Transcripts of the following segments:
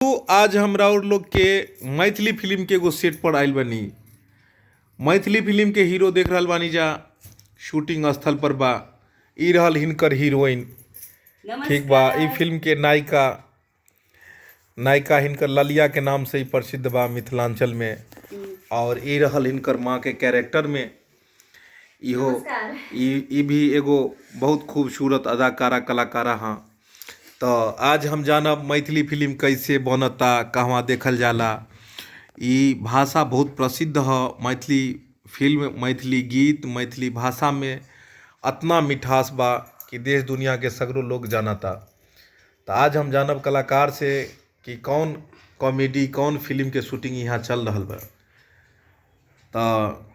आज हमरा और लोग के मैथिली फिल्म के एगो सेट पर आइल बानी। मैथिली फिल्म के हीरो देख रहल बानी जा शूटिंग स्थल पर बा। इ रहल हिनकर हीरोइन। ठीक बा। इ फिल्म के नायिका नायिका हिनकर ललिया के नाम से ही प्रसिद्ध बा मिथिलांचल में। और इ रहल हिनकर माँ के कैरेक्टर में इहो इ भी एगो बहुत खूबसूरत अदाकारा कलाकारा हाँ। तो आज हम जानब मैथिली फिल्म कैसे बनता, कहवा देखल जाला। इ भाषा बहुत प्रसिद्ध ह। मैथिली फिल्म, मैथिली गीत, मैथिली भाषा में अतना मिठास बा कि देश दुनिया के सगरो लोग जानता। तो आज हम जानब कलाकार से कि कौन कॉमेडी कौन फिल्म के शूटिंग यहाँ चल रहल बा। तो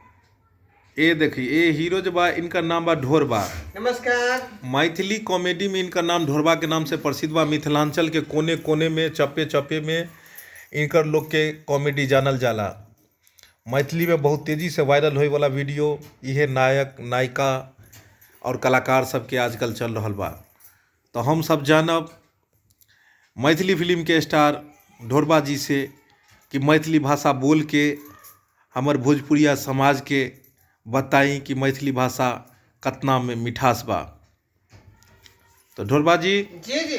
ए देखी ए हीरो जो बा इनका नाम बा ढोरबा। नमस्कार। मैथिली कॉमेडी में इनका नाम ढोरबा के नाम से प्रसिद्ध बा। मिथिलांचल के कोने कोने में चप्पे चप्पे में इनकर लोग के कॉमेडी जानल जाला। मैथिली में बहुत तेजी से वायरल होए वाला वीडियो इहे नायक नायिका और कलाकार सबके आजकल चल रहल बा। तो हम सब जानब मैथिली फिल्म के स्टार ढोरबा जी से कि मैथिली भाषा बोल के हमर भोजपुरिया समाज के बताई कि मैथिली भाषा कतना में मिठास बा। तो ढोरबा जी, जी जी,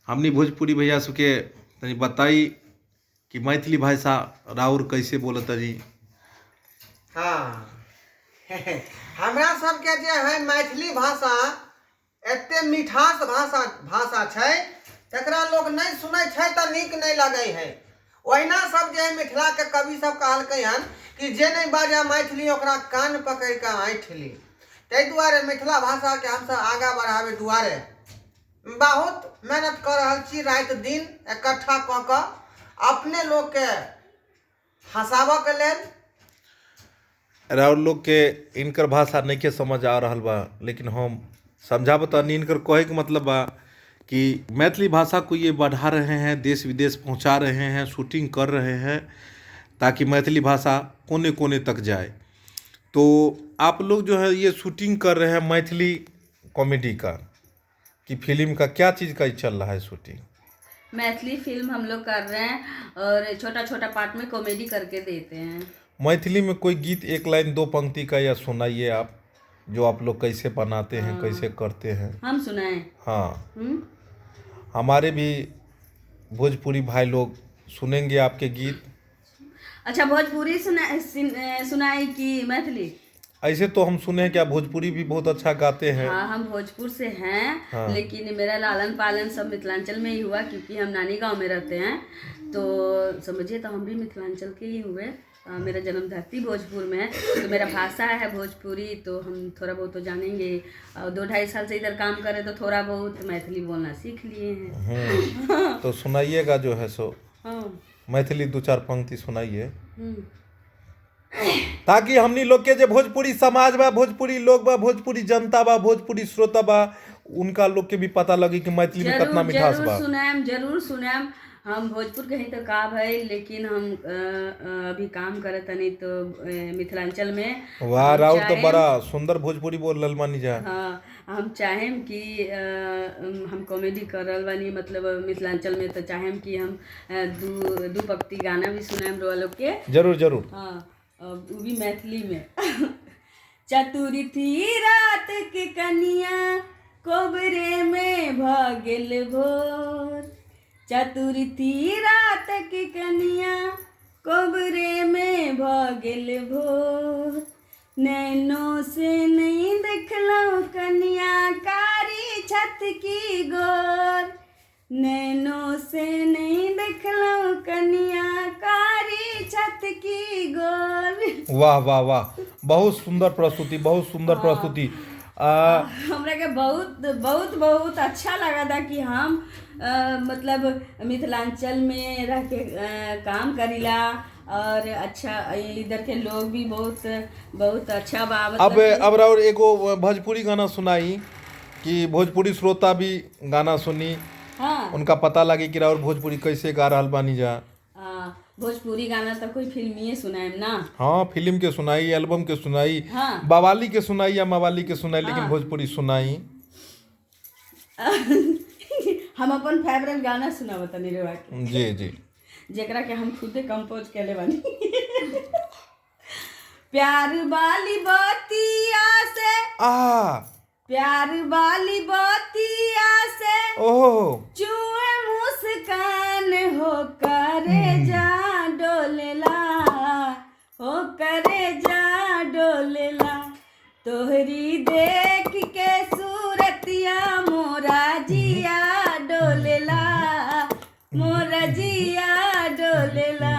हमनी भोजपुरी भैया सबके तनी बताई कि मैथिली भाषा राउर कैसे बोलतनी। हाँ। हमरा सबके जे है मैथिली भाषा एते मिठास भाषा भाषा छै, तकरा लोग नहीं सुनै छै तऽ नीक नहीं लगै है। ओहिना सब जे है मिथिला के कवि सब कहलकै हन कि जे नहीं बाजै मैथिली ओकरा कान पकड़ि कऽ ऐंठ ली। ताहि दुआरे मिथिला भाषाके हमसब आगाँ बढ़ाबै दुआरे बहुत मेहनत कऽ रहल छी, राति दिन इकट्ठा कऽ कऽ अपने लोकके हँसाबऽके लेल। राउर लोग के इनकर भाषा नहीं के समझ आ रहल बा, लेकिन हम समझावतनी। इनकर कहे के मतलब बा कि मैथिली भाषा को ये बढ़ा रहे हैं, देश विदेश पहुंचा रहे हैं, शूटिंग कर रहे हैं ताकि मैथिली भाषा कोने कोने तक जाए। तो आप लोग जो है ये शूटिंग कर रहे हैं मैथिली कॉमेडी का कि फिल्म का, क्या चीज़ का चल रहा है शूटिंग? मैथिली फिल्म हम लोग कर रहे हैं और छोटा छोटा पार्ट में कॉमेडी करके देते हैं। मैथिली में कोई गीत एक लाइन दो पंक्ति का या सुनाइए आप, जो आप लोग कैसे बनाते हैं, कैसे करते हैं। हम सुनाएं? हाँ, हमारे भी भोजपुरी भाई लोग सुनेंगे आपके गीत। अच्छा, भोजपुरी सुनाई कि मैथिली? ऐसे तो हम सुने हैं कि आप भोजपुरी भी बहुत अच्छा गाते हैं। हाँ, हम भोजपुर से हैं। हाँ। लेकिन मेरा लालन पालन सब मिथिलांचल में ही हुआ, क्योंकि हम नानी गांव में रहते हैं। तो समझिए तो हम भी मिथिलांचल के ही हुए। मेरा जन्म धरती भोजपुर में है, तो मेरा भाषा है भोजपुरी, तो हम थोड़ा बहुत तो जानेंगे। और 2-2.5 साल से इधर काम कर रहे तो थोड़ा बहुत मैथिली बोलना सीख लिए हैं। तो सुनाइएगा जो है सो। हाँ। मैथिली 2-4 पंक्ति सुनाइए, ताकि हमनी लोग के जे भोजपुरी समाज बा, भोजपुरी लोग बा, भोजपुरी जनता बा, भोजपुरी श्रोता बा, उनका लोग के भी पता लगे कि मैथिली में कितना मिठास बा। जरूर सुनाएम, जरूर सुनाएम। हम भोजपुर के ही तो का भइल, लेकिन हम अभी काम करत तनी तो मिथिलांचल में। वाह राउर तो बड़ा सुंदर भोजपुरी बोल रहल बानी जा। हाँ, हम चाहेम कि हम कॉमेडी कर रहल बानी मतलब मिथिलांचल में, तो चाहेम कि हम दू पंक्ति गाना भी सुनाएम रोआ लोग के। जरूर जरूर। हाँ, वो भी मैथिली में। चतुर्थी रात के कनिया कोबरे में भ गेल भोर, चतुर्थी रात के कनिया कोबरे में भ गेल भोर, नैनो से नहीं देखलहुँ कनिया कारी छत की गोर, नैनो से नहीं देखलहुँ कनिया कारी छत की गोर। वाह वाह वाह, बहुत सुंदर प्रस्तुति, बहुत सुंदर प्रस्तुति। हमरा के बहुत बहुत बहुत अच्छा लगा था कि हम मतलब मिथिलांचल में रह के काम करीला और अच्छा इधर के लोग भी बहुत बहुत अच्छा बा। मतलब अब राउर एगो भोजपुरी गाना सुनाई कि भोजपुरी श्रोता भी गाना सुनी। हाँ, उनका पता लगे कि राउर भोजपुरी कैसे गा रहल बानी जा। भोजपुरी गाना तो कोई फिल्मीए सुनाएम ना। हाँ, फिल्म के सुनाई, एल्बम के सुनाई। हाँ। बवाली के सुनाई या मवाली के सुनाई, लेकिन हाँ। भोजपुरी सुनाई। हम अपन फेवरेट गाना सुनावत तनी रउआ के, जी जी। जेकरा के हम खुदे कंपोज केले बानी। प्यार वाली बतिया से, आ प्यार वाली बतिया से ओहो चुए मुस्कान हो करे जा डोलेला, हो करे जा डोलेला, तोहरी देख के सूरतिया मोरा जिया डोलेला, मोरा जिया डोलेला,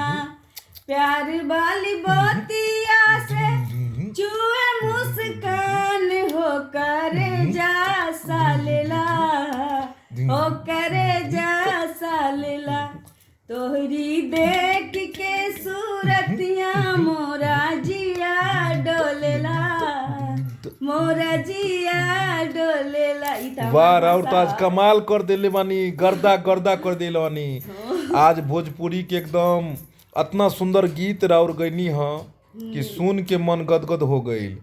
प्यार वाली बतिया से चुए मुस्कान हो करे जा सालेला, हो करे जा सालेला, तोहरी देख के सूरतिया मोरा जिया डोलेला, मोरा जिया डोलेला। ई त वाह हमार राउर तो आज भाषा। कमाल कर देले बानी, गर्दा गर्दा कर देले बानी। आज भोजपुरी के एकदम इतना सुंदर गीत राउर गईनी ह कि सुन के मन गदगद हो गईल।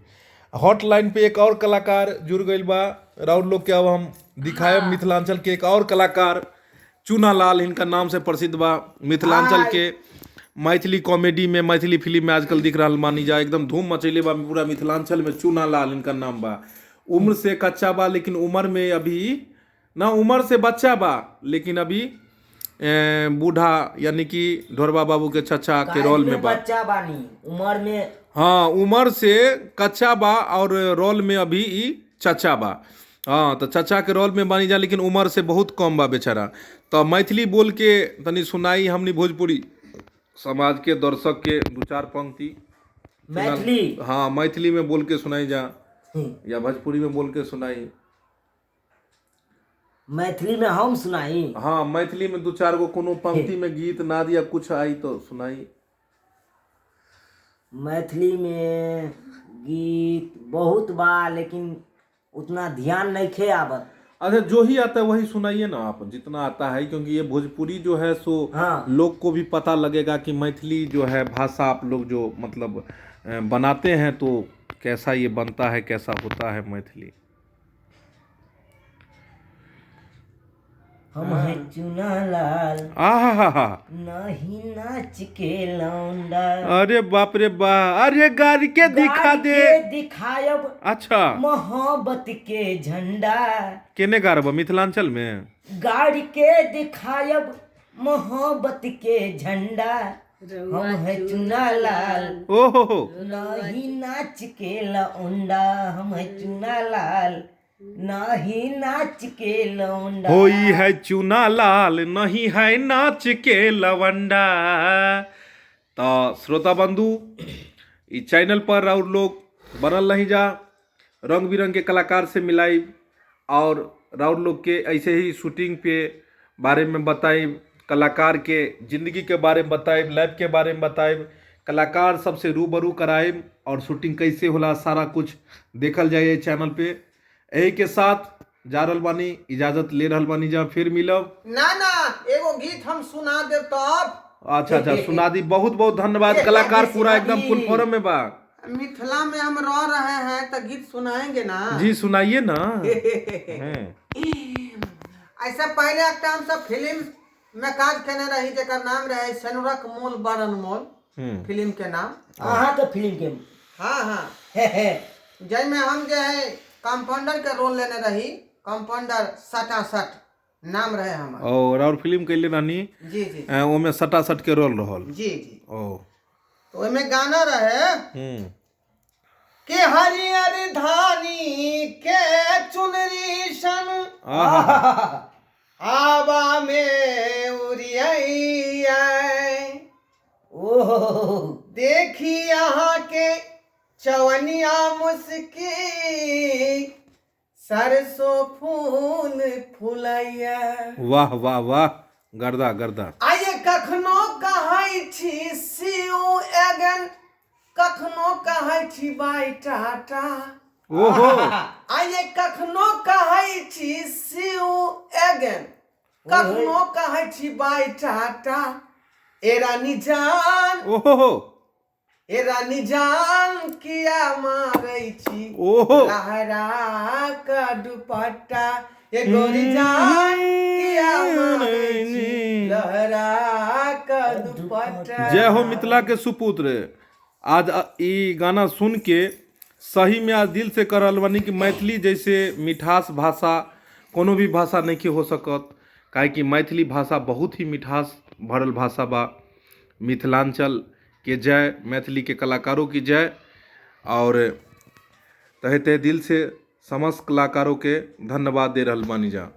हॉटलाइन पे एक और कलाकार जुड़ गईल बा राउर लोग के। अब हम दिखाए मिथिलांचल के एक और कलाकार चूना लाल, इनका नाम से प्रसिद्ध बा मिथिलांचल के। मैथिली कॉमेडी में, मैथिली फिल्म में आजकल दिख रहा मानी जा, एकदम धूम मचैले बा पूरा मिथिलांचल में। चूना लाल इनका नाम बा। उम्र से कच्चा बा लेकिन उम्र में अभी ना, उम्र से बच्चा बा लेकिन अभी बूढ़ा यानी कि ढोरबा बाबू के चचा के रोल में बा। बच्चा बानी उम्र में। हाँ, उम्र से कच्चा बा और रोल में अभी ई चचा बा। हाँ, तो चचा के रोल में बानी जा लेकिन उम्र से बहुत कम बा बेचारा। तो मैथिली बोल के तनी सुनाई हमनी भोजपुरी समाज के दर्शक के दो चार पंक्ति मैथिली। हाँ, मैथिली में बोल के सुनाई जा या भोजपुरी में बोल के सुनाई। मैथिली में हम सुनाई? हाँ, मैथिली में दो चार गो कोनो पंक्ति में गीत नाद या कुछ आई तो सुनाई। मैथिली में गीत बहुत बा लेकिन उतना ध्यान नहीं खे आवत। अच्छा, जो ही आता है वही सुनाइए ना आप, जितना आता है, क्योंकि ये भोजपुरी जो है सो हाँ। लोग को भी पता लगेगा कि मैथिली जो है भाषा आप लोग जो मतलब बनाते हैं तो कैसा ये बनता है, कैसा होता है मैथिली। हम है चुना लाल आहा हा हा, नहीं नाच के लौंडा। अरे बाप रे बा, अरे गाड़ी के दिखा दे, दिखायब। अच्छा, मोहब्बत के झंडा। केने गारब मिथिलांचल में? गाड़ी के दिखायब मोहब्बत के झंडा, हम है चुना लाल ओहो नहीं नाच के लौंडा, हम है चुना लाल नहीं नाच के लौंडा। होई है चूना लाल नहीं है नाच के लवंडा। तो श्रोता बंधु, इस चैनल पर और लोग बनल नहीं जा, रंग बिरंग के कलाकार से मिलाई और राउर लोग के ऐसे ही शूटिंग पे बारे में बताई, कलाकार के जिंदगी के बारे में बताइब, लाइफ के बारे में बताइब, कलाकार सबसे रूबरू कराइब और शूटिंग कैसे होला सारा कुछ देखल जाए चैनल पे। यही के साथ जा रहल बानी, इजाजत ले रहल बानी जा, फिर मिलब। ना ना, एगो गीत हम सुना देब तब। अच्छा अच्छा, सुना दी। बहुत बहुत धन्यवाद। कलाकार पूरा एकदम फुल फॉर्म में बा। मिथिला में हम रह रहे हैं तो गीत सुनाएंगे ना। जी सुनाइए ना। ऐसे पहले एक हम सब फिल्म में काज केने रही जेकर नाम रहे सनुरक मोल बरन मोल, फिल्म के नाम। अहाँ के फिल्म के? हाँ हाँ, जैमे हम जो है कंपाउंडर के रोल लेने रही, कंपाउंडर सटासट नाम रहे हमार। और फिल्म कैले रानी? जी जी। ओमे सटासट के रोल रहल। जी जी। ओ तो ओमे गाना रहे कि हरियर धानी के चुनरी सन आवा में उड़िया, ओहो देखी यहाँ के चवनिया मुस्की सरसों फूल फुलैया। वाह वाह वाह, गर्दा गर्दा। आइए कखनो कहै छी सी यू एगन, कखनो कहै छी बाय टाटा। ओहो। आइए कखनो कहै छी सी यू एगन, कखनो कहै छी बाय टाटा। ए रानी जान, ओहो, ए रानी जान किया मारै छी ओहो लहरा का दुपट्टा, ये गोरी जान किया मारै छी लहरा क दुपट्टा। जय हो मिथिला के सुपुत्र। आज ई गाना सुन के सही में आज दिल से कर रहल बानी कि मैथिली जैसे मिठास भाषा कोनो भी भाषा नहीं हो सकत, काहे कि मैथिली भाषा बहुत ही मिठास भरल भाषा बा। मिथिलांचल के जय, मैथिली के कलाकारों की जय। और तहे तहे दिल से समस्त कलाकारों के धन्यवाद दे रहल बानी जा।